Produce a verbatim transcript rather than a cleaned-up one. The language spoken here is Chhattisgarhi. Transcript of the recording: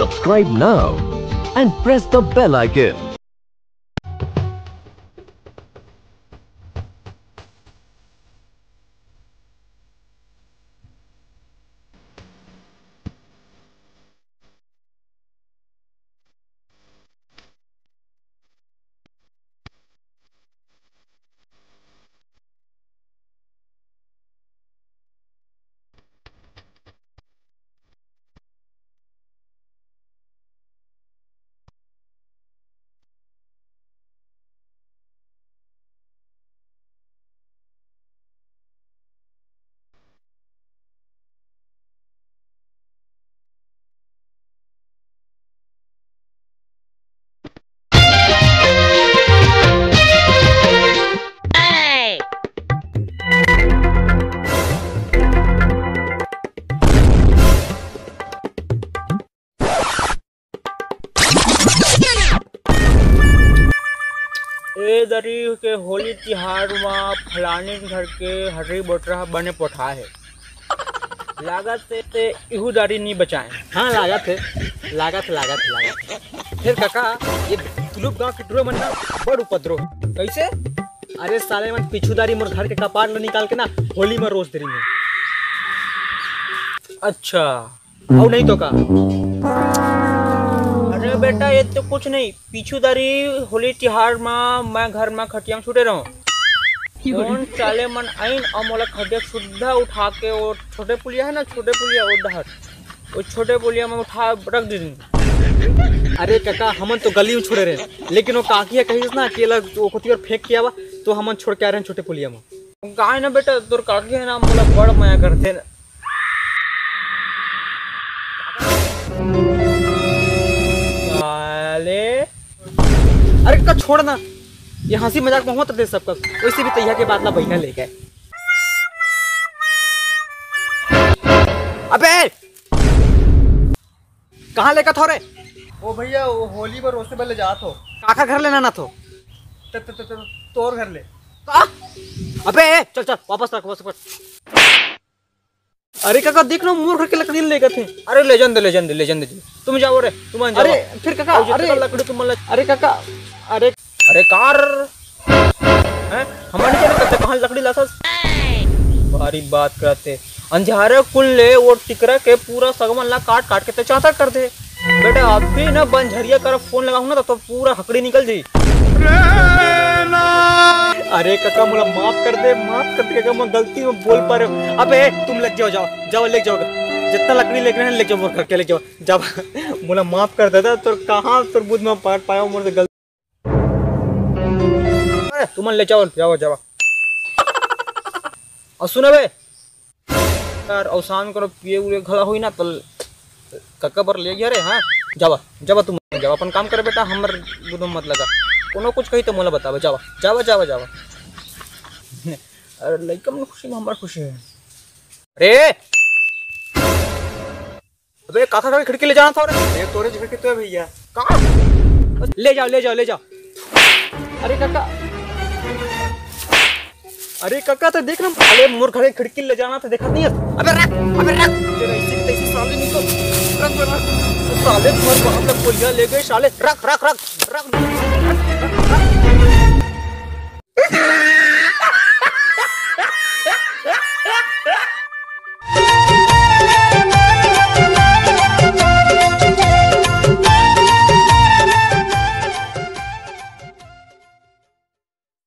Subscribe now and press the bell icon. ए दरी के होली तिहार म फलानी घर के हर्री बोटरा ह बने पोठा हे। लागत हे ते इहू दारी नी बचाए। हाँ, लागत हे, लागत हे, लागत हे, लागत हे। फेर कका, ये तुलुप गांव के टुरा मन ना बड़ उपद्रव। कइसे? अरे साले मन पीछू दारी मोर घर के कपाट ल निकाल के ना होली म रोस दे रही है। अच्छा, अउ नहीं तो का? अरे बेटा, ये तो कुछ नहीं। पीछू दारी होली तिहार म मैं घर म खटिया म छूटे रहूं। कोन साले मन आइन अउ मोला खटिया सुद्धा उठा के, वो छोटे पुलिया है ना, छोटे पुलिया, वो डहर, वो छोटे पुलिया म उठा रख दे दिन। अरे कका, हमन तो गली म छोड़े रहे, लेकिन वो काकी ह कहिस ना कि एला वो कोती बर फेंक के आवा, तो हमन छोड़ के आ रहे हैं छोटे पुलिया म। गाय ना बेटा, तोर काकी है ना, मोला बड़ मया करथे ना। साले। अरे का छोड़ ना, ये हंसी मजाक में होत रथे सबका, वैसे भी तैया के बात ला बहिना ले गए। अबे! कहाँ लेकर थो रे? ओ भैया, वो होली बर रोसे बर ले जात हो। काखर घर लेना ना थो? त, त, त, त, तोर घर ले। का? अबे, चल, चल, वापस रख, वापस रख। अरे काका, देख ना, मोर घर के लकड़ी लेकर थे। अरे, ले जान दे, ले जान दे, ले जान दे जी। तुम जाओ रे, तुम जाओ। अरे, फिर काका, अरे, लकड़ी तुम ला-, अरे काका, अरे। अरे कार, हैं? हमारे क्या करते, कहाँ लकड़ी लाथस? भारी बात करते। अंधियारे कुन ले वो टिकरा के पूरा सगमन ला काट काट के ते चांचर कर दे। बेटा, अभी ना बंझरिया करा फोन लगाऊं ना, तो, तो पूरा हकड़ी निकल जाई। अरे काका, मोला माफ कर दे, माफ कर दे काका, मैं गलती में बोल पा रहे हो। अबे तुम लेके जाओ, जाओ, जाओ, लेके जाओ, जितना लकड़ी लेके रहे हैं, लेके जाओ, मोर घर के लेके जाओ, जाओ। मोला माफ कर दे दा, तोर कहाँ तोर बुध में पाट पाया हूँ, मोर से गलती। अरे, तुमन ले जाओ, जाओ, जाओ। अउ सुन बे, यार, अउ शाम करो पिए उए घला होई ना, तो कक्का बर ले गया रे, हाँ? जावा, जावा तुम, जावा, अपन काम कर बेटा, हमर गुदम मत लगा। कोनो कुछ कही तो मोला बतावा, जावा, जावा, जावा, जावा। अरे, लइका मन खुशी में हमर खुशी है। अरे! अबे, काखर घर के खिड़की ले जाना था रे। ये तोरे घर के तो है भैया। कहाँ? ले जाओ, ले जाओ, ले जाओ। अरे काका, अरे काका, तो देख ना, अरे मोर घर के खिड़की ले जाना था, देखा नहीं है? अबे रख, अबे रख। तेरा इसी, इसी साले नहीं तो रख बे, रख। साले तुम्हारे बाप का गोलियां ले गए साले, रख, रख, रख, रख।